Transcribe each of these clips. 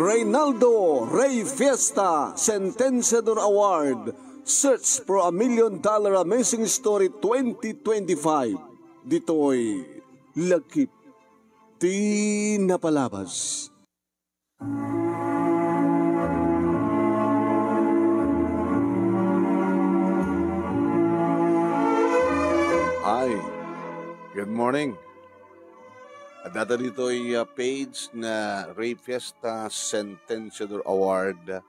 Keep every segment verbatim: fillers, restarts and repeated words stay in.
Reynaldo Rey Fiesta Sentenciador Award, Search for a Million Dollar Amazing Story twenty twenty-five. Ditoy Lagip ti Napalabas. Hi. Good morning. Adda ta ditoy, ah, page na Rey Fiesta Sentenciador Award,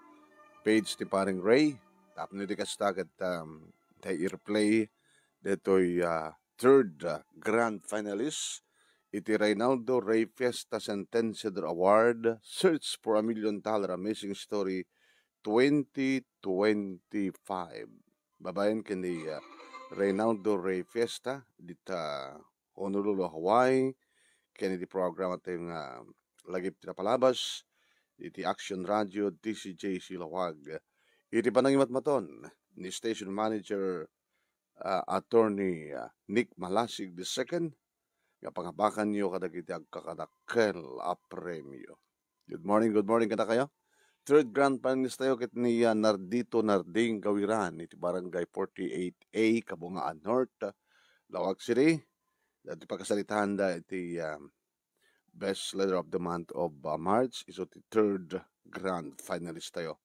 page ni Paring Rey. Tapno di kasta ket, um, tay i-replay ditoy, ah, third, ah, grand finalist iti Reynaldo Rey Fiesta Sentenciador Award, Search for a Million Dollar Amazing Story twenty twenty-five. Babaen ken ni, ah, Reynaldo Rey Fiesta, dita Honolulu, Hawaii, ken iti programa tayo nga Lagip ti Napalabas, iti Action Radio, D C J C Lawag. Iti panangimatmaton ni Station Manager, ah, Attorney, ah, Nick Malasig the second, nga pangabakanyo kadagiti agkakadakkel a premio. Good morning, good morning kadakayo. Third grand finalist tayo ket ni, ah, Nardito Narding Gawiran iti Barangay forty-eight A, Kabungaan North, Laoag City. Dati pagkasalitaanda iti, ah, Best Letter of the Month of, ah, March, isu ti third grand finalist tayo.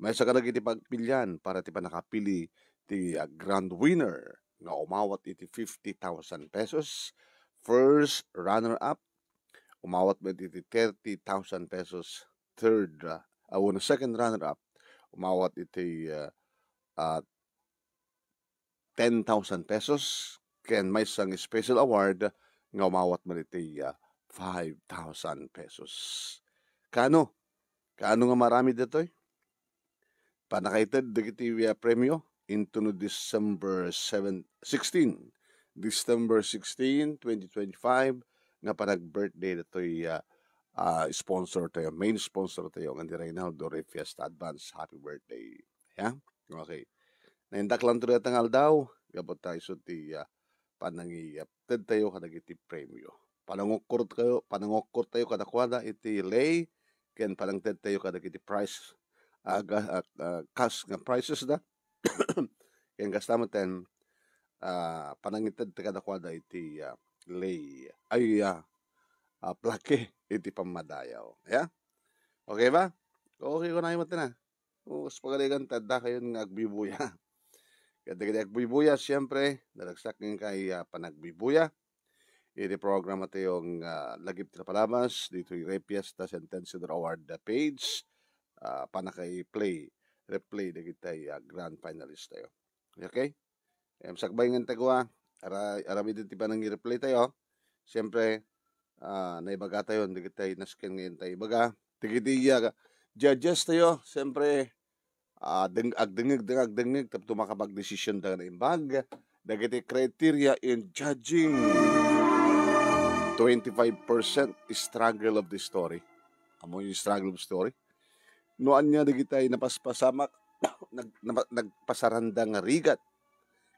Maysa kadagiti pagpilian para ti pannakapili ti, ah, grand winner nga umawat iti fifty thousand pesos. First runner-up, umawat met iti thirty thousand pesos. Third, ah, ah, wenno second runner-up, umawat iti, ah, ah, ten thousand pesos, ken maysa nga special award nga umawat met iti, ah, five thousand pesos. Kaano? Kaano nga maaramid daytoy? Pannakaited dagiti, ah, premio intono December seven, sixteen. December sixteen, twenty twenty-five, nga panag-birthday daytoy, ah, ah, sponsor tayo, main sponsor tayo, nga ni Reynaldo Rey Fiesta. Advance happy birthday. Ya? Okay. Naindak lang to dayta nga aldaw, gapu ta isu ti, ah, panangited tayo kadagiti premio. Panangukor tayo, panangukor tayo kadakuada iti lay, ken panangted tayo kadagiti prize, ah, ga-, ah, ah, cash nga prizes da. Ken kasta met ten, ah, panangited tayo kadakuada iti, ah, lay, ay, ah, ah, plaque iti pammadayaw. Ya? Okay ba? Okay, kunayo met na. O, kas pagarigan, ta adda kayon nga agbibuya. Kadagiti agbibuya, siyempre, naragsak ken kay, ah, panagbibuya. Iti programa tayo nga Lagip ti Napalabas, ditoy Rey Fiesta Sentenciador Award page, ah, pannakaiplay, replay dagiti, ah, grand finalist tayo. Okay? Em, sakbay ngan tayo, ah, ara-, aramid iti panangi-replay tayo. Siyempre, ah, naibaga tayo, dagiti nasken ngayon tayo ibaga. Dagiti, ah, judges tayo, siyempre, ah, deng-, agdengeg, deng-, agdengeg, tapno makapagdesisyon da nga naimbag. Dagiti criteria in judging, twenty-five percent struggle of the story. Amo yung struggle of story. No ania dagiti napaspasamak, nag-, napa-, nagpasaranda nga rigat.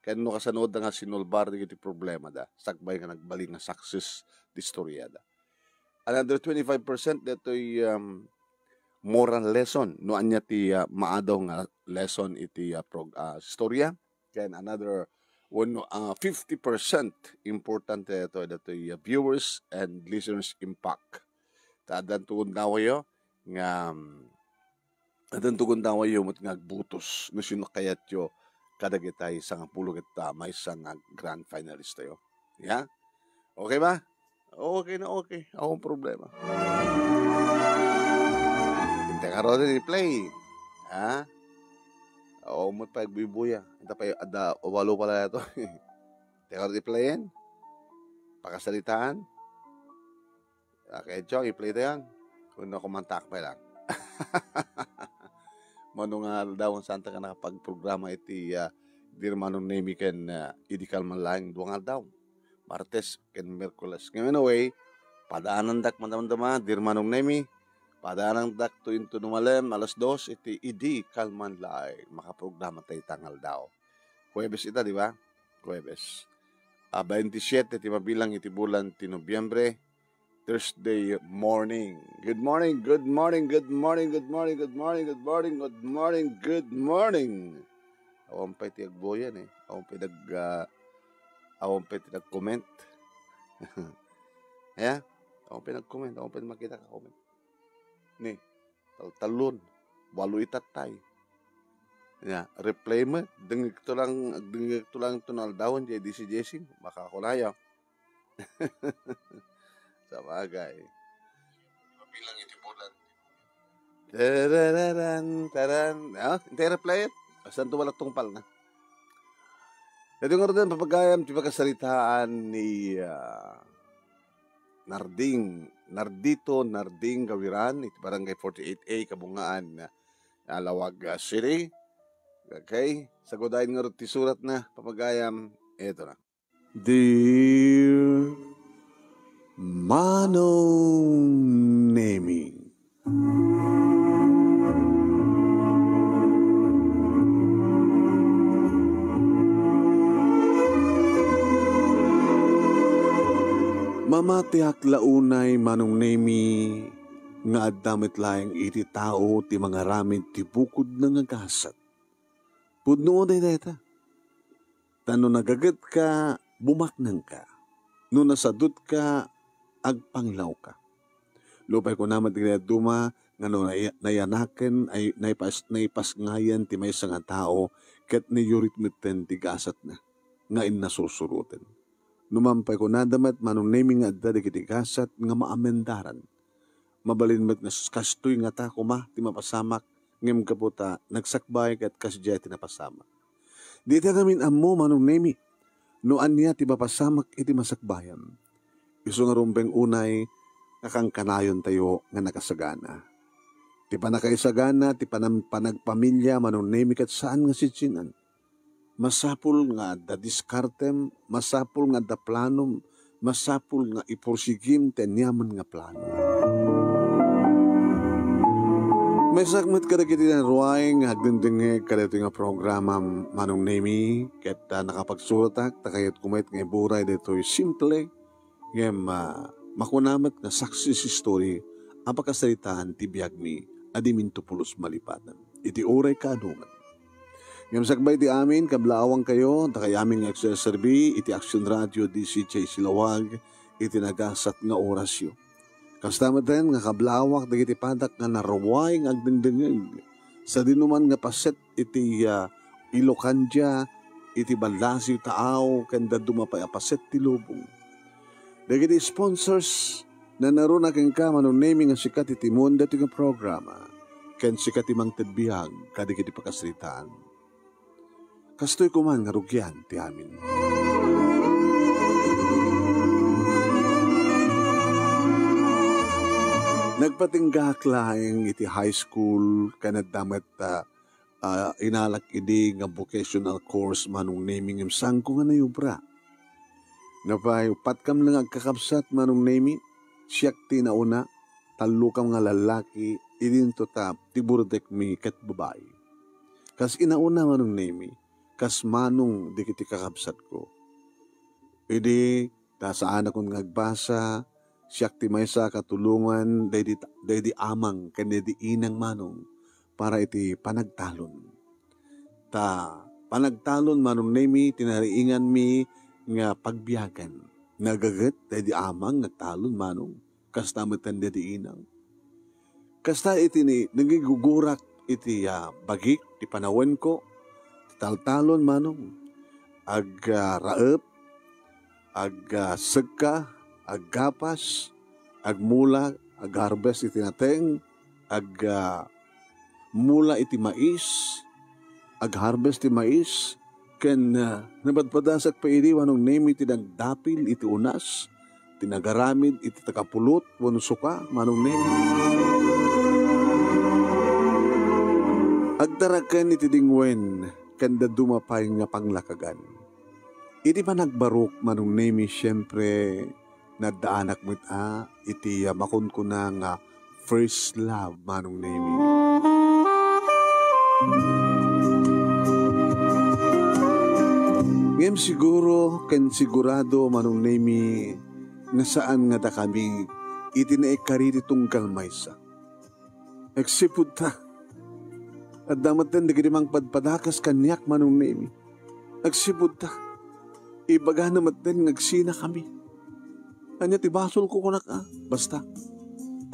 Ken no kasano da nga sinulbar dagiti problema da, sakbay nga nagbalin nga success ti istorya da. Another twenty-five percent detoy, um, moral lesson, no ania ti, ah, maadaw nga lesson iti, ah, prog-, ah, istorya. Ken another, wenno, ah, fifty percent importante detoy, detoy, ah, viewers and listeners impact. Ta addan tugon dawayo nga, um, Addan tugon dawayo met nga agbutos no sino kayatyo kadagitay sangapulo ket, ah, maysa nga grand finalist tayo. Ya? Okay ba? Okay na okay. Awan problema. Intek ngaruden ti play. Ha? Awan met pay agbubuya. Inta pay adda walo pala ito. Intek ngaruden ti playen. Pakasalitaan. Okay, Chong, i-play ta yan. Kung no, kumantak pa lang. Mano nga aldaw, saan ta ka nakapagprograma iti, ah, Dear Manong Nemi ken, ah, Idi Kalman Laeng, dua nga aldaw. Martes ken Miyerkules. Ngayon, anyway, padaanandak madamdama, Dear Manong Nemi, padaanandak to into numalem, alas dos, iti Idi Kalman Laeng. Makaprograma tayo itang aldaw. Huwebes ita, di ba? Huwebes. Ah, bainti siete ti mabilang iti bulan ti Nobyembre, Thursday morning. Good morning, good morning, good morning, good morning, good morning, good morning, good morning, good morning. Awan pay ti agbuyan eh. Awan pay nag, ah, awan pay ti nag-comment. Aya? Awan pay nag-comment, awan pay makita ka comment. Ni, taltalon, walo itatay. Ya, replay mo, dengegto lang, dengegto lang to naldawan, J D C Jesing, makakunayo. Sabagay. Mabilang iti bulan. Tarararan, taran. Ah, intay replay it. Asan to wala tungpal na? Iti ngaruden, papagayam, ti pakasaritaan ni, ah, Narding, Nardito, Narding Gawiran, iti Barangay forty-eight A, Kabungaan, Alawag, ah, City. Okay? Sagudain ngarud ti surat na, papagayam, eto na. Dear Manong Nemi, mamatiak la unay, Manong Nemi, nga adda met laeng iti tao ti mangaramid ti bukodna nga gasat. Pudno dayta. Ta no nagagetka, bumaknangka. No nasadutka, agpanglawka. Nupay kuna met ti kadadduma nga no nay-, nayanaken ay naipas-, naipasngayan ti maysa nga tao ket nayurit metten ti gasatna nga innasursuroten. Numan pay kunada met, Manong Nemi, nga adda dagiti gasat nga maamendaran. Mabalin met nga s-, kastoy ngata koma ti mapasamak, ngem gapu ta nagsakbay ket kasdiay ti napasamak. Dita ngamin ammo, Manong Nemi, no ania ti mapasamak iti masakbayam. Isu nga rumbeng unay, kakankanayontayo nga nakasagana. Ti pannakaisagana ti panam-, panagpamilia, Manong Nemi, ket saan nga sidsinan. Masapul nga adda diskartem, masapul nga adda planom, masapul nga ipursigim ti aniaman nga plano. Maysak met kadagiti naruay nga agdengdengngeg kadaytoy nga programa, Manong Nemi, ket, ah, nakapagsuratak, ta kayatko met nga iburay daytoy simple, ngem, ah, makuna met nga success story a pakasaritaan ti biagmi a diminto pulos malipatan iti uray kaadu met. Ngem sakbay ti amin, kablaawankayo, dakayamin nga agserserbi iti Action Radio D C J Silawag iti nagasat nga orasyo. Kasta metten nga kablaawak dagiti padak nga naruay nga agdengdengngeg, sadino man nga paset iti, ah, Ilocandia, iti Ballasiw, Taao, ken dadduma pay a paset ti lubong. Dagiti sponsors, nanaruna kenka, Manong Nemi, nga sika ti timon daytoy nga programa, ken sika ti mangted biag kadagiti pakasaritaan. Kastoy koma nga rugian ti amin. Nagpatinggaak laeng iti high school, ken adda met, ah, ah, inalak idi nga vocational course, Manong Nemi, ngem saanko nga nayubra. Nupay, upat kam nga agkakabsat, Manong Nemi, siak ti nauna, tallo kam nga lallaki, idinto ta ti burdekmi ket babai. Kas inauna, Manong Nemi, kas manong dagiti kakabsatko. Idi ta saanakon nga agbasa, siak ti maysa a katulongan daydi, daydi amang ken daydi inang, Manong, para iti panagtalon. Ta panagtalon, Manong Nemi, ti nariinganmi nga pagbiagan. Nagaget daydi amang nga agtalon, Manong. Kasta met daydi inang. Kasta iti ni, nagigugurak iti, ah, bagik ti panawenko, taltalon, Manong, ag, ah, raep, ag, ah, segka, aggapas, agmula, agharvest iti nateng, ag, ah, mula iti mais, agharvest ti mais, ken, ah, napadpadasak pay idi, Manong Nemi, ti nagdapil iti unas, ti nagaramid iti tagapulot wenno suka, Manong Nemi. Agtaraken iti dingwen ken dadduma pay nga panglakagan. Iti panagbarok, Manong Nemi, siempre, naddaanak met a iti, ah, makunkuna nga first love, Manong Nemi. Ngem siguro ken sigurado, Manong Nemi, nga saan nga dakami iti naikari ti tunggal maysa. Agsipud ta, adda metten dagiti mangpadpadakas kaniak, Manong Nemi. Agsipud ta, ibagana metten nga agsinakami. Ania ti basolko, kunak a? Basta,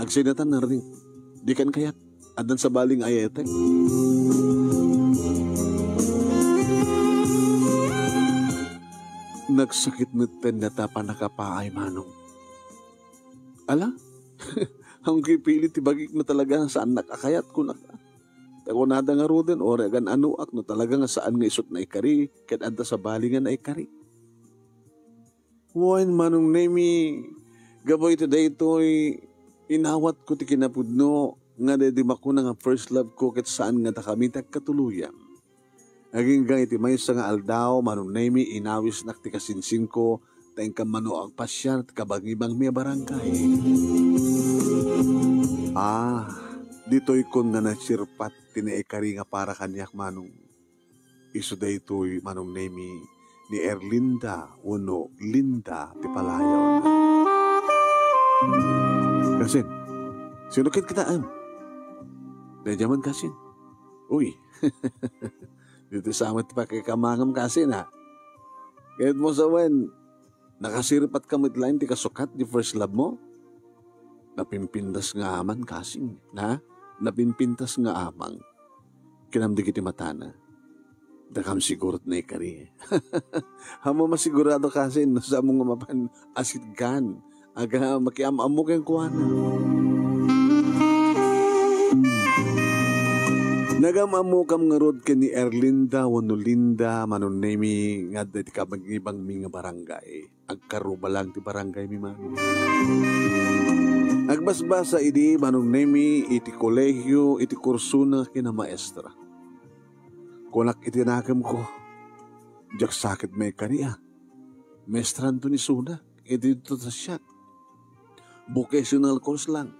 agsinatan, Narding. Dikan kayat. Addan sabali nga ayatek. Nagsakit metten data pannakapaay, Manong. Ala? Awan pilit ti bagik no talaga nga saannak a kayat, kunak. Ta kunada ngaruden, uray agan-anoak no talaga nga saan nga isu ti naikari, ket adda sabali nga naikari. Wen, Manong Nemi, gapu iti daytoy, inawatko ti kinapudno nga daydi makuna nga first love ko ket saan nga dakami ti agkatuloyan. Agingga iti maysa nga aldaw, Manong Nemi, inawisnak ti kasinsinko, ta inka mano agpasiar ti kabangibangmi a barangay. Ah, ditoykon nga nasirpat ti naikari nga para kaniak, Manong. Isu daytoy, Manong Nemi, ni Erlinda wenno Linda ti palayaw. Kasin, sino ket kitaem? Daydiay man, kasin. Uy, ditoy sa met ti pakikamangam, kasin, a. Ket mo sawen, nakasirpatka met laeng ti kasukat di first love mo? Napimpintas nga aman, kasin, na? Napimpintas nga amang. Kinam dagiti matana. Dakam siguro ti naikari. Ammom a sigurado, kasin, no saanmo nga mapan asitgan. Aga, makiam-ammo kenkuana. Nagam-ammokam ngarud ken ni Erlinda wenno Linda, Manong Nemi, nga adda iti kabangibangmi nga barangay. Agkarruba lang ti barangaymi, Manong. Agbasbasa idi, Manong Nemi, iti kolegio, iti kursona nga kinamaestra. Kunak iti nakemko, diak sakit maikari a. Maestranto ni Suna, iti dito ta siak. Vocational course lang.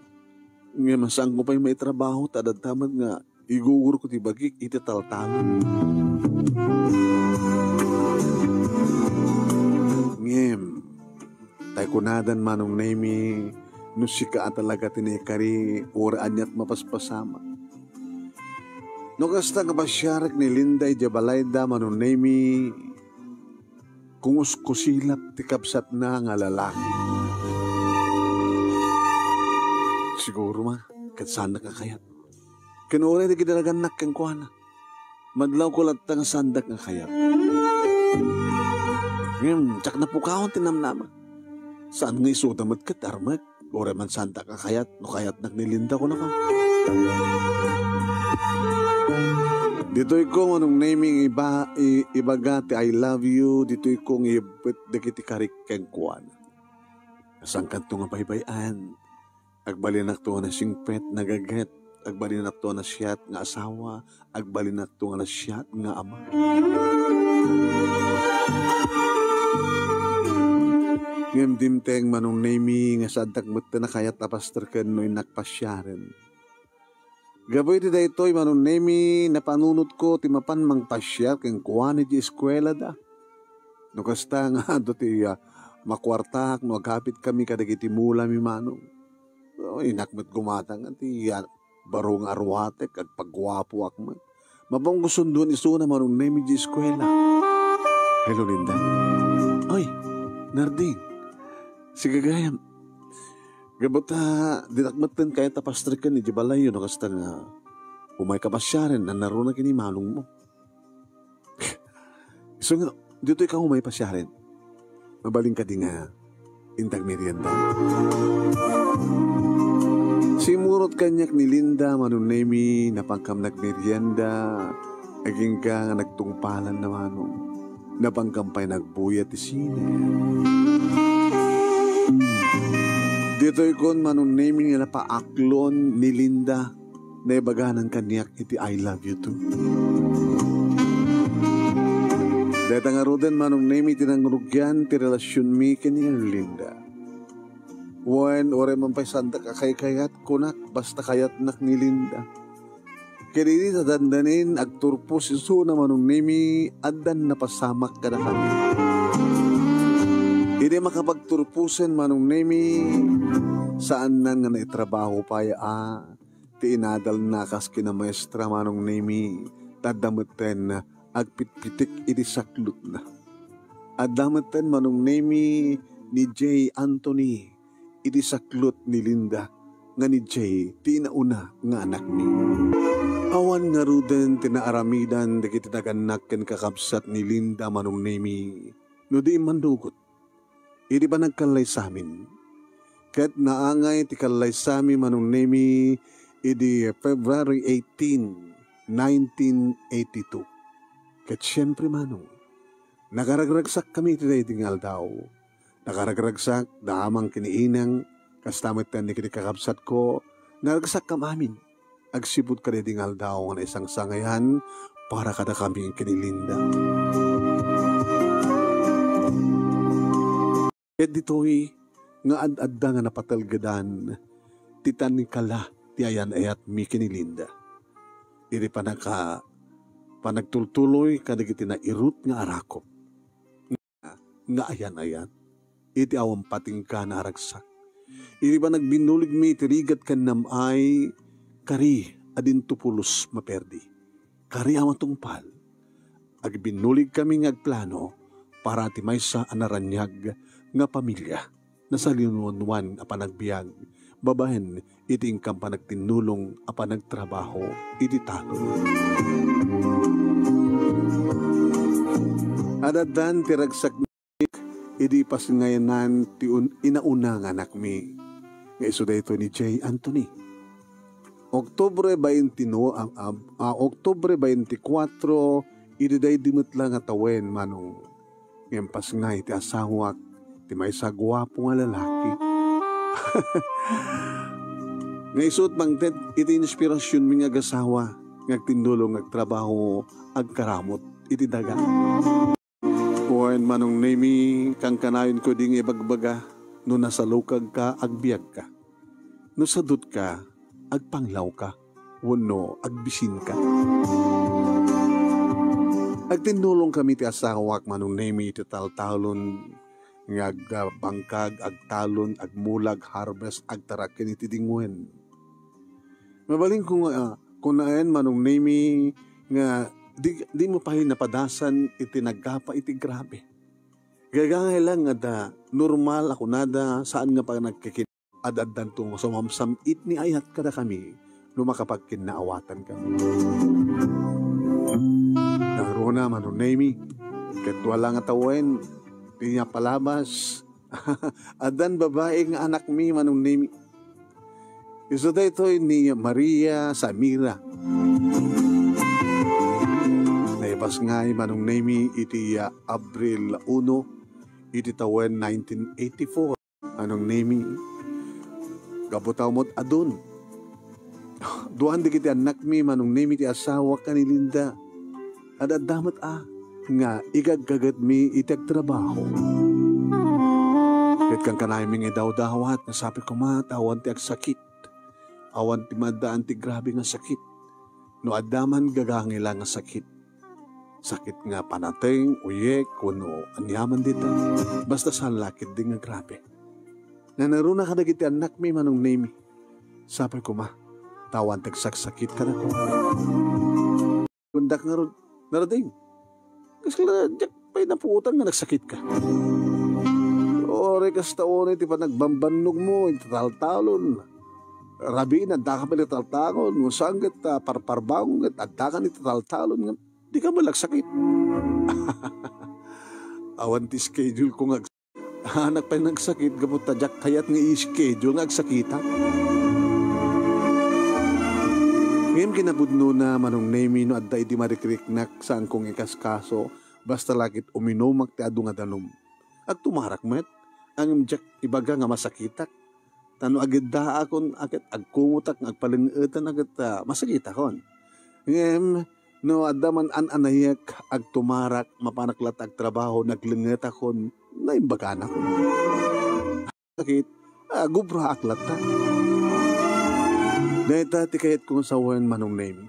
Ngem saanko pay maitrabaho ta adda met nga igugurko ti bagik iti taltalon. Ngem, tay kunadan, Manong Nemi, no sika a talaga ti naikari, uray aniat mapaspasamak. No kasta nga pasiarek ni Linda idiay balayda, Manong Nemi, kunguskusilak ti kabsatna nga lalaki. Siguro ma, ket saannak a kayat. Ken uray dagiti ragannak kenkuana, madlawko latta nga saandak nga kayat. Ngem, diak napukawan ti namnama. Saan nga isuda met ket armek. Uray man saandak a kayat, no kayatnak ni Linda, kunana. Ditoyko, Manong Nemi, iba-, i-, ibaga ti I love you, ditoyko nga iyebbet dagiti karik kenkuana. Saan kanto nga baybay-an? Agbalinakto nga nasingpet, nagaget. Agbalinakto nga nasiat nga asawa. Agbalinakto nga nasiat nga ama. Ngem dimteng, Manong Nemi, nga saandak metten a kayat a pasterken no innak pasiaren. Gapu iti daytoy, Manong Nemi, napanunotko ti mapan mangpasiar kenkuana idiay eskuelada. No kasta nga adu ti, ah, makuartaak no aghapitkami kadagiti mulami, Manong. O, innak met gumatang ti, ah, baro nga aruatek, agpaguapoak met. Mapangusundoen isuna, Manong Nemi, idiay eskuela. Hello, Linda. Oy, Narding. Sika gayam. Gapu ta, dinak metten kayat a pasterken idiay balayyo no kasta nga umayka pasiaren, nanaruna ken ni manongmo. Isu nga, ditoyka umay pasiaren. Mabalin kadi nga intak merienda. Simmurot kaniak ni Linda, Manong Nemi, napankam nagmerienda, agingga nga nagtungpalan na, Manong. Napankam pay nagbuyat ti sine. Ditoykon, Manong Nemi, nga napaaklon ni Linda. Naibaganan kaniak iti I love you too. Dayta ngaruden, Manong Nemi, ti nangrugian ti relasionmi ken ni Erlinda. Wen, uray man pay saandak a kaykayat, kunak, basta kayatnak ni Linda. Ket idi ta dandanin, agturpos isuna, Manong Nemi, addan napasamak kadakami. Idi makapagturposen, Manong Nemi, Saannan nga naitrabaho pay a ti inadalna kas kinamaestra, Manong Nemi, ta adda metten agpitpitik iti saklutna. Adda metten, Manong Nemi, ni Jay Anthony iti saklot ni Linda nga ni Jay ti inauna nga anakmi. Awan ngaruden ti naaramidan dagiti nagannak ken kakabsat ni Linda, Manong Nemi, no di immandugot idi panagkallaysamin. Ket naangay ti kallaysami, Manong Nemi, idi February eighteen, nineteen eighty-two. Ket siempre, Manong, nakaragragsakkami iti daydi nga aldaw. Nakaragragsak da Amang ken ni Inang, kasta met ken dagiti kakabsatko, naragsakkam amin. Agsipud kadaydi nga aldaw nga naisangsangayan para kadakami ken ni Linda. Ket ditoy nga ad-adda nga napatelgedan ti tanikala ti ayan-ayatmi ken ni Linda. Iti panaka-, panagtultuloy kadagiti nairut nga arakop nga ayan-ayat iti awan patingga nga aragsak. Iti panagbinuligmi iti rigat ken nam-ay, kari a dinto pulos maperdi. Kari a matungpal. Agbinuligkami nga agplano para ti maysa a naraniag nga pamilia. Nasalinuanwan a panagbiag babaen iti inkam panagtinnulong a panagtrabaho iti talon. Adaddan ti ragsak idi pasngayanan ti un-, inauna nga anakmi, nga isu daytoy ni Jay Anthony. Oktubre bainti-, a, a, a, Oktubre baintikwatro, idi daydi met la nga tawen, Manong, ngem pasngay ti asawak ti maysa a guapo nga lalaki. Nga isu met mangted iti inspirasionmi nga agasawa, nga agtinnulong nga agtrabaho, agkaramut iti daga. Wen, Manong Nemi, kankanayonko idi nga ibagbaga, no nasalukagka, agbiagka. No sadutka, agpanglawka, wenno agbisinka. Agtinnulongkami ti asawak, Manong Nemi, iti taltalon nga agbangkag, agtalon, agmulag, harvest, agtarak ken iti dingwen. Mabalinko nga, ah, kunaen, Manong Nemi, nga di, dimo pay napadasan iti nagkapa iti grabe. Gagangay lang nga adda normal a kunada, saan nga panagkikin-, ad-addanto nga sumamsam-it ni ayat kadakami no makapagkinnaawatanka. Nangruna, Manong Nemi, ket wala nga tawen ti napalabas. Addan babai nga anakmi, Manong Nemi. Isu daytoy ni Maria Samira. Naipasngay, Manong Nemi, iti, ah, Abril uno, iti tawen nineteen eighty-four. Manong Nemi, gapu ta umut-adun. Duan dagiti annakmi, Manong Nemi, ti asawak ken ni Linda. Ad-adda met a nga igaggagetmi iti agtrabaho. Ket kankanaymi nga idawdawat nga sapay koma ta awan ti agsakit. Awan ti maaddaan ti grabe nga sakit. No adda man, gagangay la nga sakit. Sakit nga panateng, uyek, wenno aniaman dita. Basta saan la ketdi nga grabe. Nangruna kadagiti annakmi, Manong Nemi. Sapay koma ta awan ti agsaksakit kadakuada. Kundak ngarud, Narding, kas la diak pay napuotan nga nagsakitka. Uray kasta unay ti panagbambannogmo iti taltalon. Rabiin, addaka pay iti taltalon. No saan ket, ah, parparbangon ket addaka iti taltalon nga dika met la agsakit. Awan ti schedule ko nga ag-, anak pay nagsakit gapu ta diak kayat nga i-schedule nga agsakitak. Ngem kinapudnona, Manong Nemi, no adda idi marikriknak, saanko nga ikaskaso, basta la ket uminumak ti adu nga danum. Agtumarak met, ngem diak ibaga nga masakitak. Ta no agiddaakon a ket agkungotak nga agpalengetan a ket, ah, masakitakon. Ngem no adda man an-anayek, agtumarak, mapanak latta agtrabaho, naglengetakon, naimbaganakon. Sakit, agubraak latta. Dayta ti kayatko nga sawen, Manong Nemi.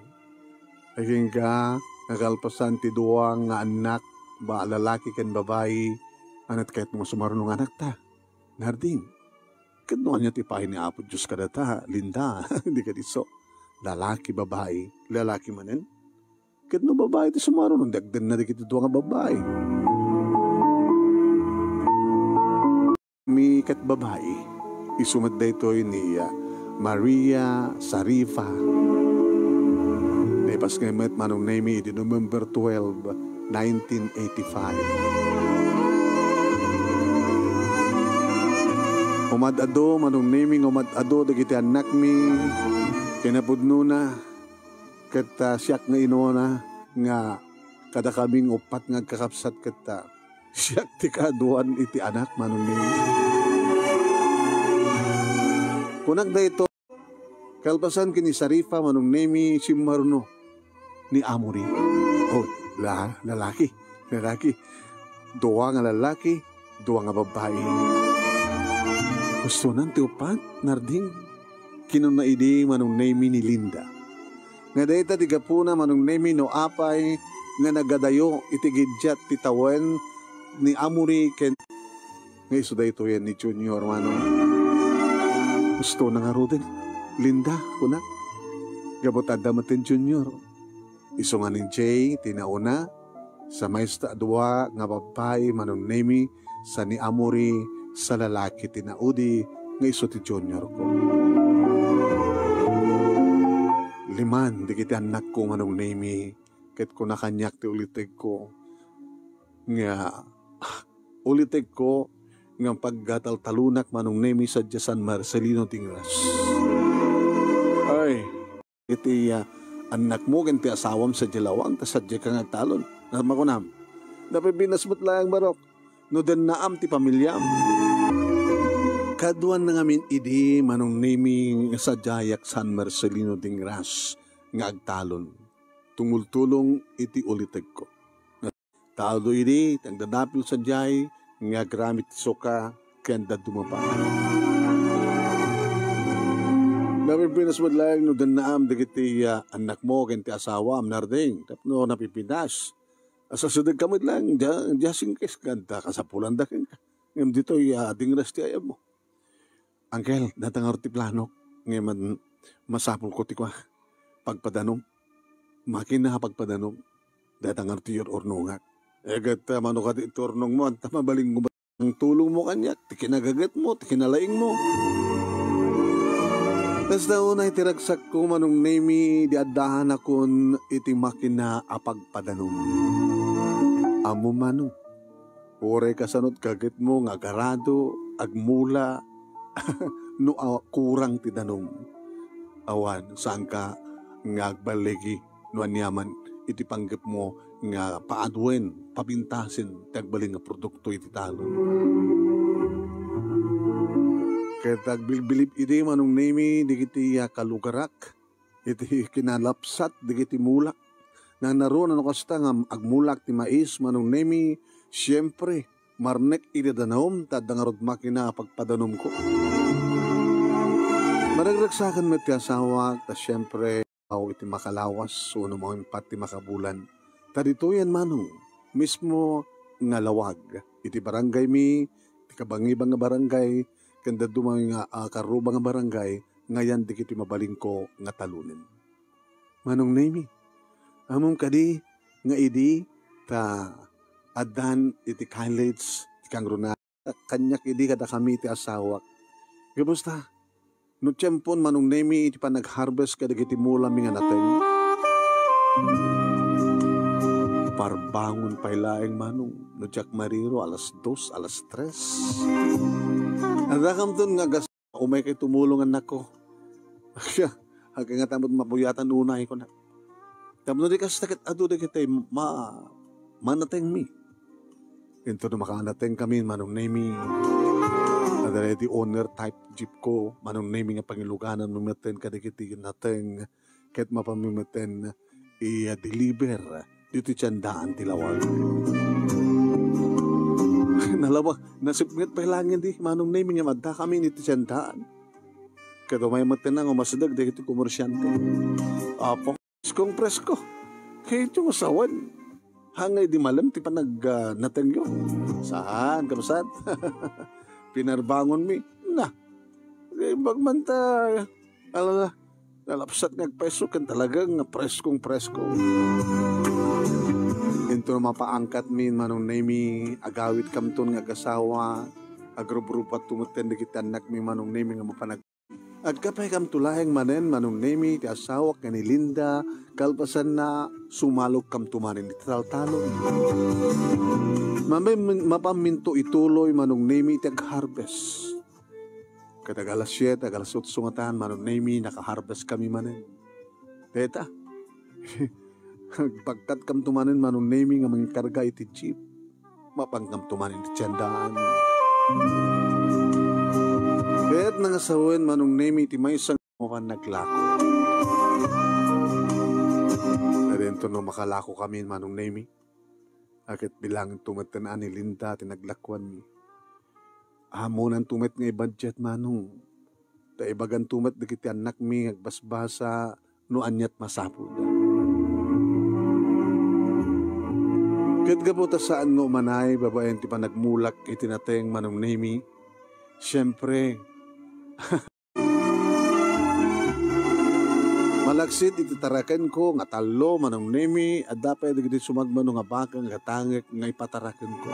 Agingga, nakalpasan ti dua nga annak, ba, lalaki ken babai, anat kayatmo nga sumaruno nga anakta? Narding, Ket no ania ti ipaay ni Apo Dios kadata, Linda, di kadi isu. Lalaki, babai, lalaki manen. Ket no babai ti sumaruno, no di agdenna dagiti dua nga babai. Mi ket babai, isu met daytoy ni, ah, Maria Sarifa. Naipasngay met, Manong Nemi, idi November twelve, nineteen eighty-five. Umad-adu, Manong Nemi, nga umad-adu dagiti annakmi, kinapudnona, ket, ah, siak nga inuna nga kadakaming uppat nga agkakabsat ket, ah, siak ti kaaduan iti anak, Manong Nemi. Kunak daytoy, kalpasan ken ni Sarifa, Manong Nemi, simmaruno ni Amory. Oh, la-, lalaki, lalaki. Dua nga lalaki, dua nga babbai. Hustonan ti uppat, Narding. Kinuna idi, Manong Nemi, ni Linda nga dayta ti gapuna, Manong Nemi, no apay nga nagadayo iti giddiat ti tawen ni Amory ken nga isu daytoyen ni Junior, Manong. Hustona ngaruden, Linda, kunak. Gapu ta adda met ni Junior. Isu nga ni Jay ti nauna, sa maysa a dua nga babbai, Manong Nemi, sa ni Amory, sa lalaki ti naudi, nga isu ti junior ko. Liman dagiti annakko, Manong Nemi, ket kuna kaniak ti ulitegko nga, ulitegko nga paggataltalonak, Manong Nemi, sadiay San Marcelino Dingras. Ay, iti, ah, annakmo ken ti asawam sadiay lawag, ta sadiay ka nga agtalon. Makunam, napipinas met laeng, barok, no dennaam ti pamiliam. Kaduan na ngamin idi, Manong Nemi, nga sadiayak San Marcelino Dingras nga agtalon. Tumultulong iti ulitegko. Tado idi, ti agdadapil sadiay nga agraman ti suka ken dadduma pay. Napipinas met laeng no dennaam dagiti, ah, annakmo ken ti asawam, Narding, tapno napipinas. Asasidegka met laeng, dia, dia singkes, ket ta kasapulanda kenka. Ngem ditoy, ah, Dingras ti ayabmo. Angkel, dayta ngarud ti planok, ngem masapulko ti kua, pagpadanom. Makina a pagpadanom. Dayta ngarud ti ur-urnongak. Eh, ket, ah, mano kadi ti urnongmo, anta mabalin nga tulongmo kaniak, ti kinagagetmo, ti kinalaingmo. Kasta unay ti ragsakko, Manong Nemi, di addaanakon iti makina a pagpadanom. Ammom, Manong, uray kasano ti gagetmo nga agarado, agmula, no, ah, kurang ti danom. Awan, saanka nga agballigi no aniaman iti panggepmo nga paaduen, papintasen ti agbalin nga produkto iti talon. Ket agbilbilib idi, Manong Nemi, dagiti, ah, kalugarak iti kinalapsat dagiti mulak. Nangnaro no kasta nga agmulak ti mais, Manong Nemi, siempre, marnek iti danom, ta adda ngarud makina a pagpadanomko. Maragragsakan met ti asawak, ta siempre, aw iti makalawas, wenno mangimpat ti makabulan. Ta ditoyen, Manong, mismo nga lawag iti barangaymi, ti kabangibang nga barangay, ken dadduma nga, ah, karruba nga barangay, nga ayan dagiti mabalinko nga talonen. Manong Nemi, ammom kadi nga idi ta addan iti college ti kangruna, kaniak idi kadakami ti asawak. Gabus ta, no tiempon, Manong Nemi, iti panag-harvest kadagiti mulami nga nateng, parbangon pay laeng, Manong, no diak mariro, alas dos, alas tres. Addakamton nga agas-, umaykay tumulong, annakko. Agkangatan met mapuyatan unay, kuna. Tapno di kasta ket adu dagiti ma-, manatengmi. Inton no makaanatengkami, Manong Nemi, adda dagiti owner type jeep ko, Manong Nemi, nga pangilugananmi metten kadagiti nateng ket mapanmi metten i-deliver ditoy tiendaan ti lawag. Nalabak, nasipnget pay laeng idi, Manong Nemi, nga addakami iti tiendaan. Ket umay metten nga umasideg dagiti komersiante. Apo, preskong presko. Kayatyo nga sawen. Haan nga idi malem ti panag-, ah, natengyo. Saan, kabsat? Pinarbangonmi. Na, Naimbag man ta, alala, nalapsat nga agpayso ken talagang nga preskong presko. Inton mapaangkatmi, Manong Nemi, agawidkamton nga agasawa, agrubrubatto metten dagiti annakmi, Manong Nemi, nga mapanag-, agkapaykamto laeng manen, Manong Nemi, ti asawak nga ni Linda, kalpasanna, sumalogkamto manen iti taltalon. Mapam-, mapamminto ituloy, Manong Nemi, ti agharvest. Ket ag alas siete, ag alas otso ngatan, Manong Nemi, nakaharvestkami manen. Deta, agpagtatkamto manen, Manong Nemi, nga mangikarga iti jeep. Mapankamto manen iti tiendaan. Ket nangasawen, Manong Nemi, ti maysa nga mapan naglako. Ket inton no makalakokami, Manong Nemi, a ket bilanganto metten a ni Linda ti naglakuanmi. Ammonanto met nga i-budget, Manong. Ta ibaganto met dagiti annakmi nga agbasbasa no aniat masapulda. Ket gapu ta saan nga umanay babaen ti panagmulak iti nateng, Manong Nemi, siempre, malaksid iti tarakenko nga tallo, Manong Nemi, adda pay dagiti sumagmamano nga baka nga gatangek nga ipatarakenko.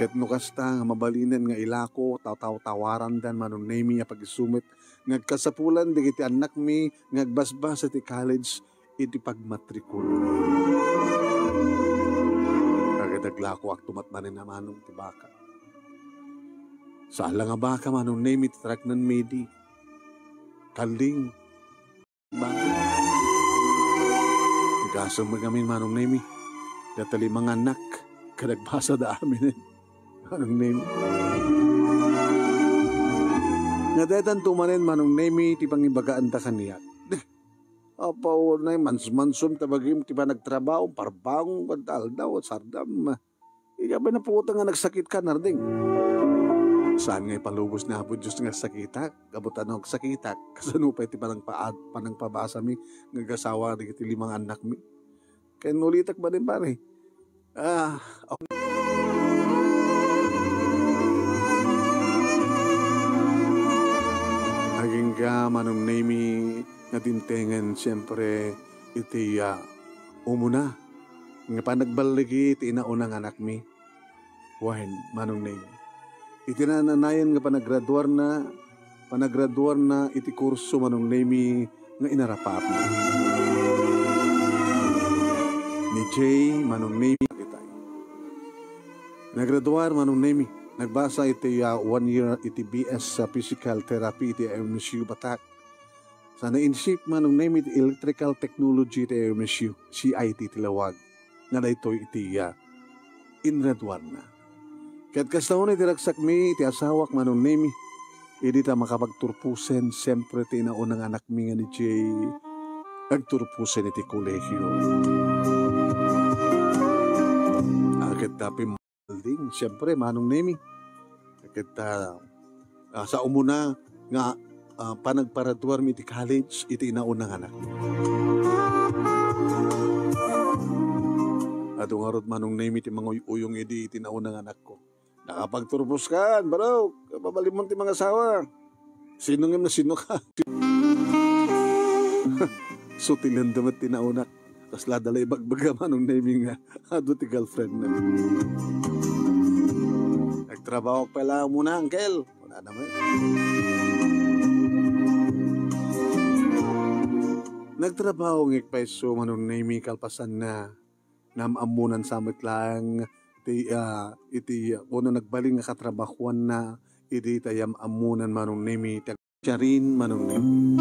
Ket no kasta nga mabalinen nga ilako, tatawtawarandan, Manong Nemi, a pagisumit nga agkasapulan dagiti annakmi nga agbasbasa ti college iti pagmatrikul. Ket aglakoakto met manen a Manong ti baka. Saan la nga baka, Manong Nemi, ti taraknenmi idi. Kalding. Baka. Gasem met ngamin, Manong Nemi. Data lima nga annak, ket agbasada aminen. Manong Nemi. Nga daytanto manen, Manong Nemi, ti pangibagaanta kaniak. Deh, apo, nay, mans-, mansum ta bagim ti panagtrabaho, parbangon kada aldaw, sardam. Ika pay naputang nga nagsakitka, Narding. Saan nga ipalubos ni Apo Dios nga agsakitak? Gapu ta no agsakitak, kasano pay ti panangpaad-, panangpabasami nga agasawa dagiti lima nga annakmi? Ken ulitek manen, pare. Ah, ok. Agingga, Manong Nemi, nga dimtengen, siempre, iti, ah, umuna nga panagballigi ti inauna nga anakmi. Wen, Manong Nemi. Iti naannayan nga panagraduarna, panagraduarna iti kurso, Manong Nemi, nga inarapatna. Ni Jay, Manong Nemi, itay. Nagraduar, Manong Nemi. Nagbasa iti, ah, one year iti B S sa Physical Therapy iti M S U Batak. Sana in-shift, Manong Nemi, iti Electrical Technology iti M S U, C I T ti lawag. Nga daytoy iti, ah, ingraduarna. Ket kasta unay ti ragsakmi iti asawak, Manong Nemi, idi ta makapagturposen, siempre, ti inauna nga anakmi nga ni Jay, agturposen iti kolegio. Ah, ket ta pim-, building, siempre, Manong Nemi. Ket, ah, ah, sa umuna nga, ah, panagparaduarmi iti college iti inauna nga anak. Adu ngarud, Manong Nemi, ti manguy-uyong idi iti nauna nga anakko. Nakapagturpos kan, barok. Mabalinmon ti mangasawa. Sino ngem no sinoka? Sutilenda met ti naunak. Kasla da la ibagbaga, Manong Nemi, nga adu ti girlfriendna. Nagtrabaho pay laeng umuna, uncle. Kunana met. Nagtrabaho nga agpayso, Manong Nemi, kalpasanna, naam-ammonan sa met laeng ti, ah, iti, ah, wenno nagbalin nga katrabahoanna idi ta yam-ammonan, Manong Nemi, ti ag-, siarin, Manong Nemi.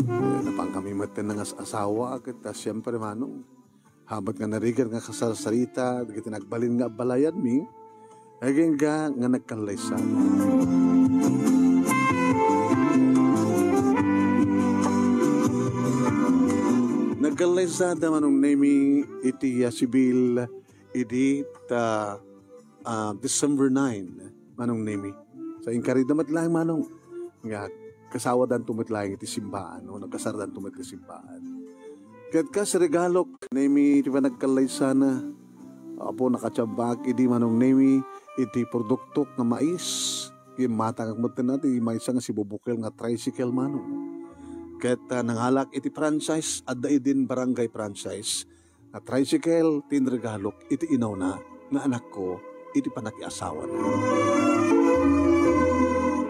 Eh, napankami met nga as-asawa, ket, ah, siempre, Manong, hamat nga narigat nga kasarsarita dagiti nagbalin nga abbalayanmi, agingga nga nagkallaysa. Nagkallaysada, Manong Nemi, iti, ah, sibil idi ta, ah, December nine, Manong Nemi. Sa inkarida met laeng, Manong, nga kasawadanto met laeng iti simbaan, no? Nagkasardanto met iti simbaan. Ket kas regalok, Nemi, ti panagkallaysana, Apo, nakatiambaak idi, Manong Nemi, iti produktok nga mais. Ngem matangak metten ti maysa nga sibubukel nga tricycle, manong. Ket, ah, nangalak iti franchise, adda idin barangay franchise. A tricycle ti inregalok iti inawna nga anakko iti panakiasawana.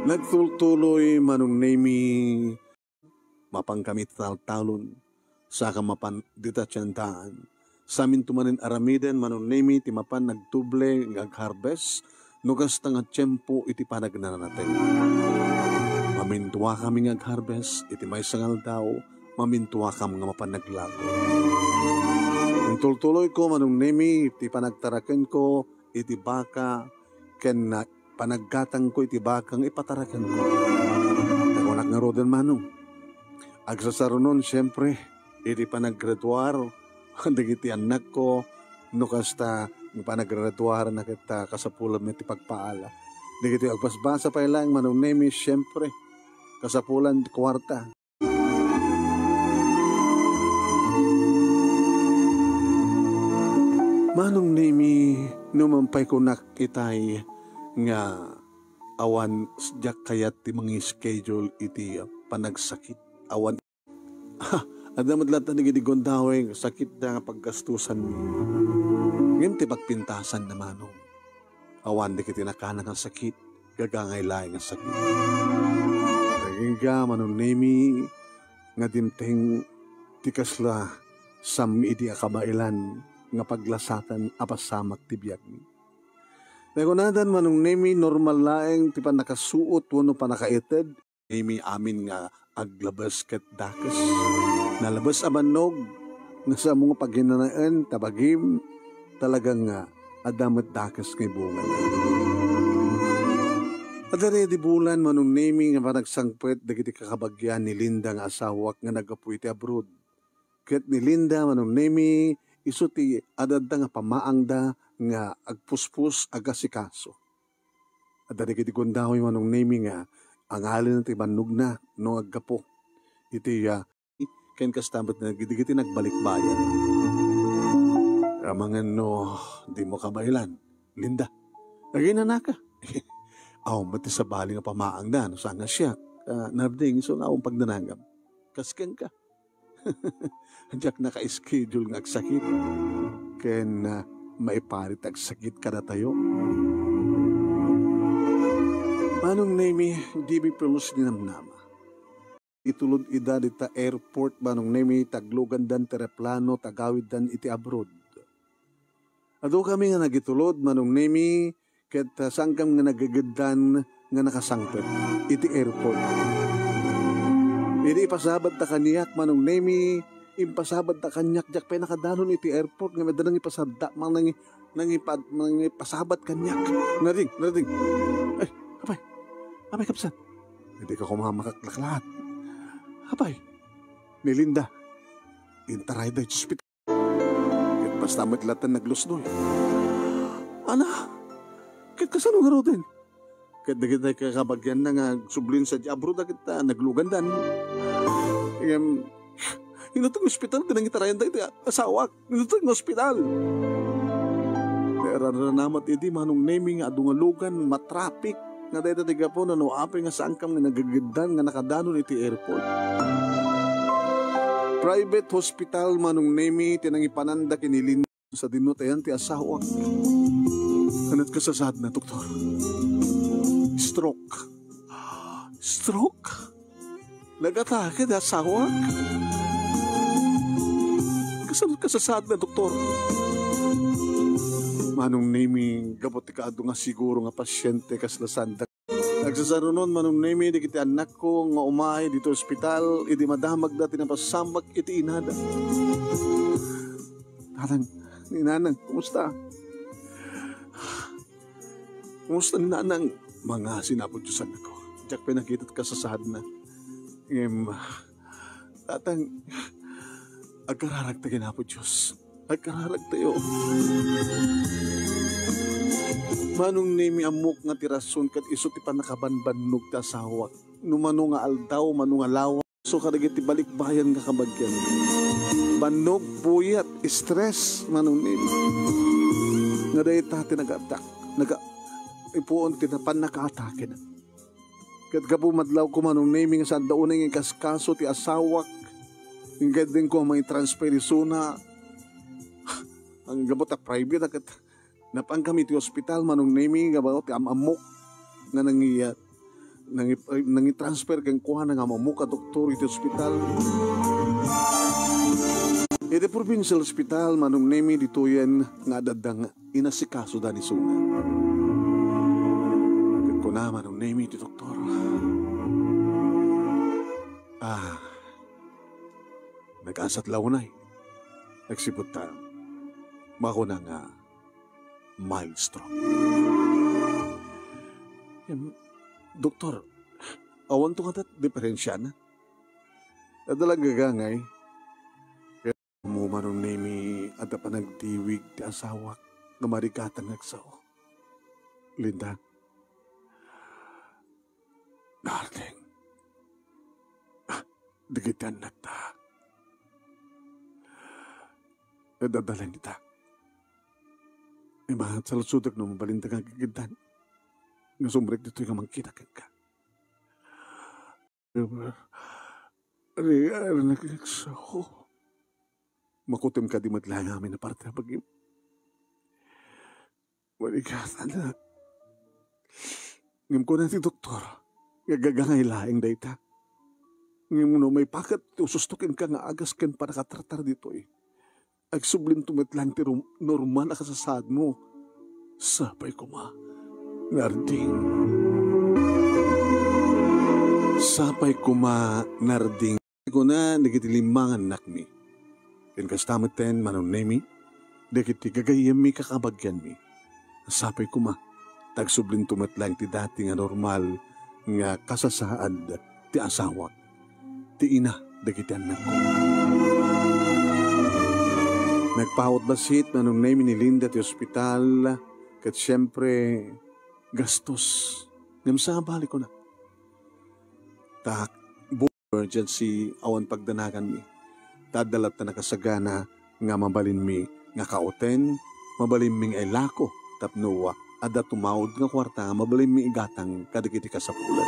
Nagtultuloy Manong Nemi, mapankami iti taltalon, saka mapan dita tiendaan. Saminto manen aramiden Manong Nemi ti mapan nagdoble nga ag-harvest no kasta nga tiempo iti panagnanateng. Mamintuakami nga ag-harvest iti maysa nga aldaw, mamintuakam nga mapan naglago. Intultuloyko Manong Nemi ti panagtarakenko iti baka ken na-, panaggatangko iti baka nga ipatarakenko. Nakunak ngaruden, Manong, agsasarunon, siempre, iti panaggraduar dagiti annakko, no kasta, panagraduarna ket, ah, kasapulan met ti pagpaala. Dagiti agbasbasa pay laeng Manong Nemi, siempre, kasapulan ti kuarta. Manong Nemi, no man pay kunak itay nga awan, diak kayat ti mangi-schedule iti panagsakit. Awan Ha, adda met latta dagiti gundaway nga sakitda nga paggastusanmi. Ngem ti pagpintasanna, Manong, awan dagiti nakana nga sakit, gagangay laeng nga sakit. Agingga, Manong Nemi, nga dimteng ti kasla sammi idi a kabaelan nga paglasatan a pasamak ti biagmi. Nakunadan, Manong Nemi, normal laeng ti pannakasuot wenno pannakaited Nemi amin nga aglabes ket dakes. Nalabes a bannog nga samo nga paginanaen ta bagim, talaga nga adda met dakes nga ibungana. Adda daydi bulan, Manong Nemi, nga panagsangpet dagiti kakabagian ni Linda nga asawak nga naggapu iti abroad. Ket ni Linda, Manong Nemi, isu ti adadda nga pamaangda nga agpuspos, agasikaso. Adda dagiti gundaway Manong Nemi nga angalina ti bannogna no aggapu iti, ah, ken kasta met dagiti nagbalikbayan. Amangan no dimo kabaelan, Linda. Aginanaka. Awan met ti sabali nga pamaangda no saan nga siak. Ah, Narding, isu nga awan pagdanagam. Kas kenka. Diak naka-schedule nga agsakit ken, ah, maiparit agsakit kadatayo. Manong Nemi, dimi pulos ninamnama. Itulod ida dita airport, Manong Nemi, taglugandan ti eroplano, tagawiddan iti abroad. Adu kami nga nagitulod, Manong Nemi, ket, ah, saankam nga nagageddan nga nakasangpet iti airport. Idi ipasabadta kaniak, Manong Nemi, impasabadta kaniak, diak pay nakadanon iti airport, ngem adda nangipasabda-, mang-, nangi-, nangipad-, nangipasabat kaniak. Narding, Narding. Ay, apay. Apay, kabsat. Dika koma makaklaklaat. Apay. Ni Linda. Intarayda iti ospital. Ket basta met latta naglusnoy. Ana, ket kasano ngaruden? Ket dagiti kakabagianna nga agsublin sadiay abroad, ket, ah, naglugandan. Ngem, inutog nga ospital ti nangitarayanda iti asawak. Inutog nga ospital. Nairaranamat idi Manong Nemi nga adu nga lugan, matraffic. Nga dayta ti gapuna no apay nga saankam nga nagageddan nga nakadanon iti airport. Private hospital, Manong Nemi, ti nangipananda ken ni Linda sadino ti ayan ti asawak. Ket kasasaadna, doktor? Stroke. Stroke? Nagatake ti asawak? Kasano kasasaadna, doktor? Manong Nemi, gapu ti kaadu nga siguro nga pasiente kasla sanda. Agsasarunon, Manong Nemi, dagiti annakko nga umay ditoy ospital idi madamagda ti napasamak iti inada. Nanang, ni Nanang, kumusta? Kumusta ni Nanang? Mangasi, Apo Dios, annakko. Diak pay nakita ti kasasaadna. Ngem, Tatang, agkararagta ken Apo Dios. Agkararagtayo. Manong Nemi, ammok nga ti rason ket isu ti pannakabanbannog ti asawak. No mano nga aldaw, mano nga lawas, isu kadagiti balikbayan nga kabagian. Bannog, puyat, stress, Manong Nemi. Nga dayta ti nagaatak, naga-, ipuon ti pannakaatake na. Ket gapu madlawko, Manong Nemi, nga saan da unay nga ikaskaso ti asawak. Ngem ket dengko a maitransfer isuna. Ang gapu ta private a ket napankami ti ospital, Manong Nemi, nga bayo ti am-ammok nga nangi-, nangi-, nangitransfer kenkuana nga am-ammok a doktor iti ospital. Iti provincial hospital, Manong Nemi, ditoyen nga adda nga inasikasoda ni Suna. Ket kuna Manong Nemi ti doktor, "Ah, nag-asat la unay. Nagsipud ta makuna nga mild stroke." Em, doktor, awanto ngata diferensiana. Adda lang gagangay. Ammo, Manong Nemi, adda panagdiwig ti asawak nga marigatan nga agsao. Linda, darling, ah, dagiti annakta, adda laeng dita. Imahat saludsodek no mabalinta nga agigiddan nga sumrek ditoy nga mangkita kenka. Riar nga agsao. Makutem kadi met laeng amin a parte a bagim. Marigatan, anak. Ngem kuna ti doktor nga gagangay laeng dayta. Ngem no maipaket ti ususto kenka nga agas ken pannakatratar ditoy, agsublinto met laeng ti rum-, normal a kasasaadmo. Sapay koma, Narding. Sapay koma, Narding. Kuna dagiti lima nga annakmi. Ken kasta metten, Manong Nemi, dagiti gagayyemmi, kakabagianmi. Sapay koma, ta agsublinto met laeng ti dati nga normal nga kasasaad ti asawak, ti ina dagiti annakko. Nagpaut bassit, Manong Nemi, ni Linda ti ospital, ket siempre, gastos. Ngem sabali, kuna, ta emergency, awan pagdanaganmi. Ta adda latta nakasagana nga mabalinmi nga kauten, mabalinmi nga ilako tapno adda tumaud nga kuarta nga mabalinmi igatang kadagiti kasapulan.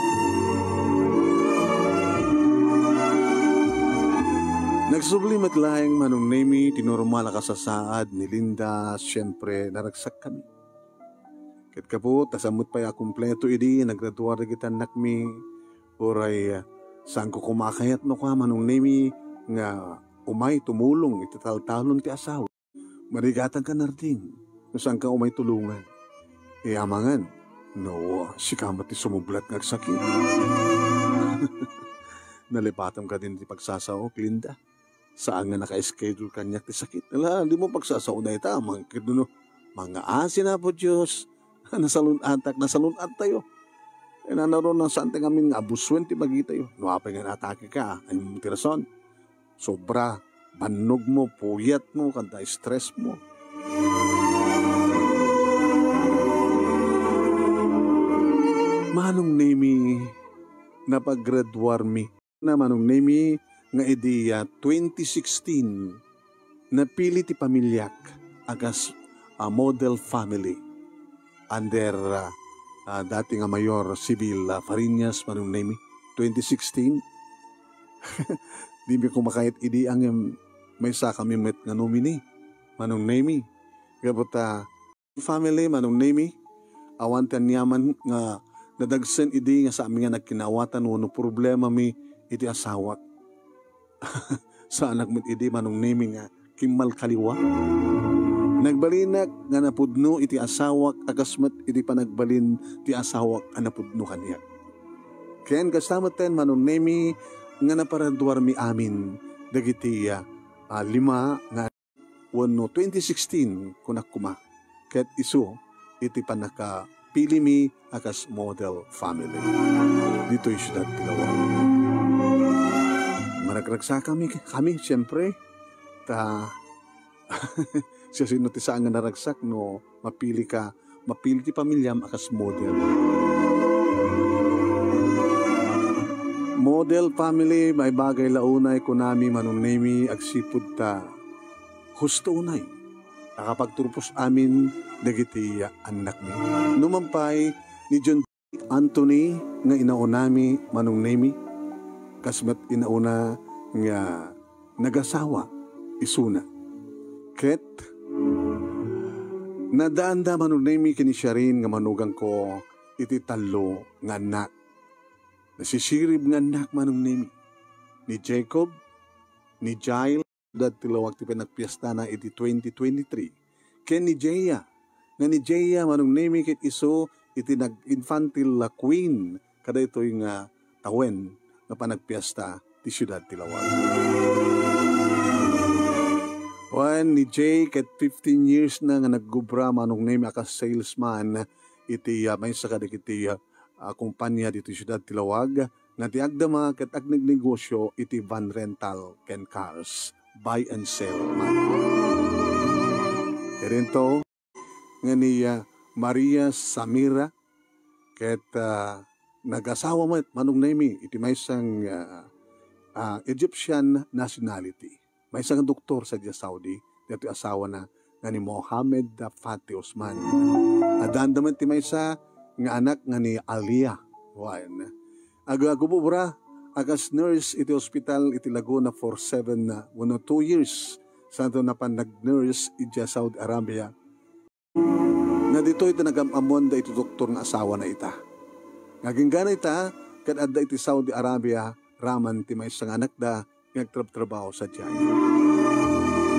Nagsubli met laeng, Manong Nemi, ti normal a kasasaad ni Linda, siempre, naragsakkami. Ket gapu ta saan met pay a kumpleto idi nagraduar dagiti annakmi, uray, ah, saanko koma a kayat no kua, Manong Nemi, nga umay tumulong iti taltalon ti asawa. Marigatanka, Narding, no saanka umay tulongan. Amangan no sika met ti sumublat nga agsakit. Nalipatam kadin ti pagsasaok, Linda. Saan nga naka-schedule kaniak ti sakit. Ala, dimo pagsasao dayta, mangkit no, mangaasi na po Dios. Nasalun-atak, nasalun-at tayo. Inanaro na saan ti ngamin nga abusuen ti bagitayo. No apay nga naatake ka, ay ti rason. Sobra, bannog mo, puyat mo, kanta stress mo. Manong Nemi, napaggraduar mi. Na Manong Nemi nga idi, ah, twenty sixteen, napili ti pamiliak a kas, ah, model family under, ah, ah, dati nga mayor, Civil, ah, Fariñas, Manong Nemi, twenty sixteen. Dimi ko makayat idi ngem maysa kami met nga nominee, Manong Nemi. Gapu ta family, Manong Nemi, awan ti aniaman nga nadagsen idi nga saanmi nga nagkinaawatan wenno problemami iti asawak. Saanak met idi, Manong Nemi, nga kimmalkaliwa. Nagbalinak nga napudno iti asawak a kas met iti panagbalin ti asawak a napudno kaniak. Ken kasta metten, Manong Nemi, nga naparaduarmi amin dagiti, ah, lima nga wenno twenty sixteen, kunak koma, ket isu iti pannakapilimi a kas model family ditoy siudad ti Laua. Maragragsakami, kami, siempre, ta siasino ti saan nga naragsak no mapili ka, mapili ti pamiliam a kas model. Model family, maibagay la unay kunami, Manong Nemi, agsipud ta husto unay a kapagturpos amin dagiti annakmi. Numan pay, ni John Anthony nga inaunami, Manong Nemi, kas met inauna nga nagasawa isuna. Ket nadaanda, Manong Nemi, ken ni Sharin nga manugangko iti tallo nga annak. Nasisirib nga annak, Manong Nemi, ni Jacob, ni Jael, dagiti lawag ti panagpiestana iti twenty twenty-three, ken ni Jaya, nga ni Jaya, Manong Nemi, ket isu iti nag-infantile queen kadaytoy nga tawen nga panagpiesta ti siudad ti lawag. Wen ni Jay ket fifteen years na nga nagubra, Manong Nemi, a kas salesman iti, ah, maysa kadagiti, ah, ah, kumpanya ditoy siudad ti lawag, nga ti agdama ket agnegnegosio iti van rental ken cars, buy and sell man. Idinto nga ni, ah, Maria Samira ket, ah, nagasawa met, Manong Nemi, iti maysang, ah, ah, Egyptian nationality. Maysa nga doktor sadiay Saudi, daytoy asawana nga ni Mohammed Fatih Osman. Addaanda met ti maysa nga anak nga ni Alia. Wen, ag-, agubobra a kas nurse iti ospital iti Laguna for seven, ah, wenno two years. Santo napan nag-nurse idiay Saudi Arabia. Nga ditoy ti nagam-ammoanda iti doktor nga asawana ita. Nga agingga ita, ket adda iti Saudi Arabia raman ti maysa nga anakda nga agtrabtrabaho sadiay.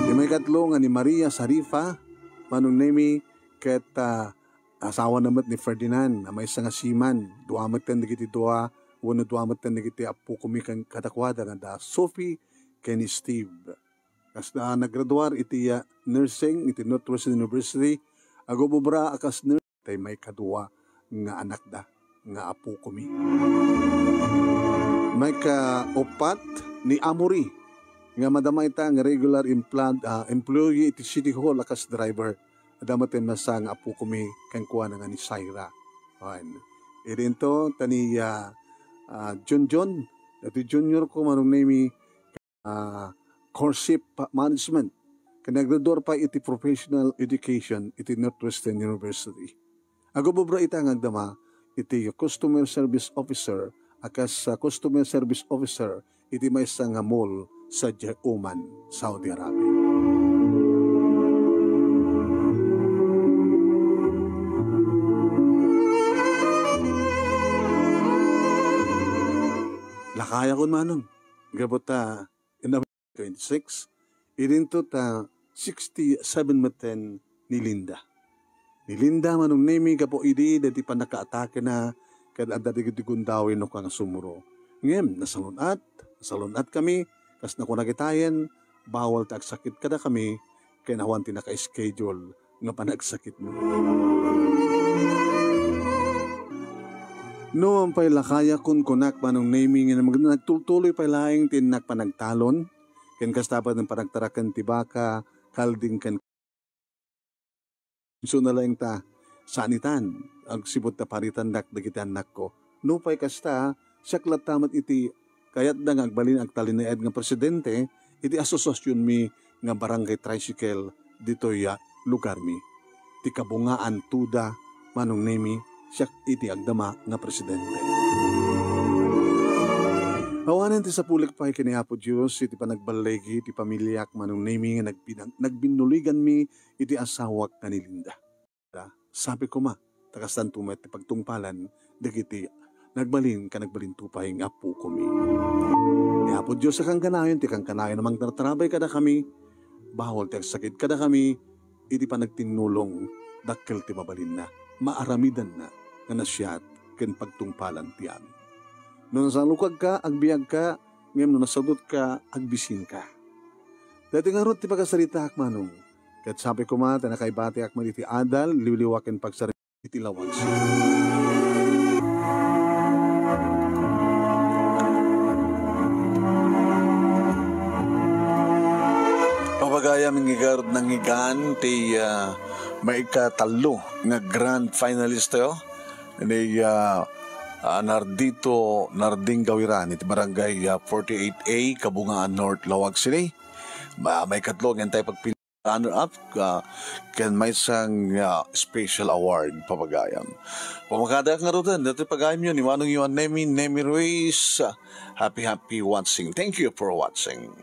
Ti maikatlo nga ni Maria Sarifa, Manong Nemi, ket, ah, asawana met ni Ferdinand, a maysa nga seaman. Dua metten dagiti dua, wenno dua metten dagiti appokomi ken kadakuada nga da Sophie ken ni Steve. Kasla nagraduar iti, ah, nursing iti Northwestern University, agubobra a kas nurse tay maikadua nga anakda nga appokomi. Maikaupat ni Amory, nga madama ita nga regular employed, ah, employee iti City Hall a kas driver. Adda met ti maysa nga appokomi kenkuana nga ni Syra. Wen, idinto ta ni, ah, ah, Junjun, daytoy junior ko, Manong Nemi, ah, course ship management. Ken naggraduar pay iti professional education iti Northwestern University. Agubobra ita nga agdama iti customer service officer, a kas, ah, customer service officer iti maysa nga mall sadiay Oman, Saudi Arabia. Lakayakon, Manong, gapu ta twenty-six, idinto ta sixty-seven metten ni Linda. Ni Linda, Manong Nemi, gapu idi dagiti pannakaatakena ket adda dagiti gundaway no kangasumro. Ngem nasalun-at, nasalun-atkami, kas nakuna kitayen, bawal ti agsakit kadakami, ken awan ti naka-schedule nga panagsakitmi. No, awan pay lakayakon, kunak, Manong Nemi, nga nag-, nagtultuloy pay laeng ti innak panagtalon, ken kasta pay ti panagtaraken ti baka, kalding ken isuna laeng ta sanitan, agsipud ta paritandak dagiti annakko. Nupay kasta, siak latta met iti kayatda nga agbalin agtalinaed nga presidente iti asosiasionmi nga Barangay Tricycle ditoy a lugarmi. Ti kabungaan tuda, Manong Nemi, siak iti agdama nga presidente. Awanen ti sapulik pay ken ni Apo Dios iti panagballigi ti pamiliak, Manong Nemi, nga nagpinag-, nagbinnuliganmi iti asawak nga ni Linda. Sapay koma, ta kastanto met ti pagtungpalan dagiti nagbalin ken nagbalinto pay nga appokomi. Ni Apo Dios a kankanayon, ti kankanayon a mangtartarabay kadakami, bawal ti agsakit kadakami, iti panagtinnulong, dakkel ti mabalinna, maaramidenna nga nasayaat ken pagtungpalan ti amin. No nasalukagka, agbiagka, ngem no nasadutka, agbisinka. Daytoy ngarud ti pakasaritaak, Manong. Ket sapay koma ta nakaibatiak met iti adal, liwliwa ken pagsarita iti lawag. Pagayam, ngigarud nangigan ti, ah, maikatallo nga grand finalist tayo ni, ah, ah, Nardito Narding Gawiran iti barangay, ah, forty-eight A, Kabungaan North, Laoag City. Ma-, maikatlo, ngem tay pagpili runner-up, ah, ken maysa nga, ah, special award, pagayam. Pamakadak ngaruden, dati pagayamyo ni Manong Yuan Nemi, Nemi Ruiz. Happy, happy watching. Thank you for watching.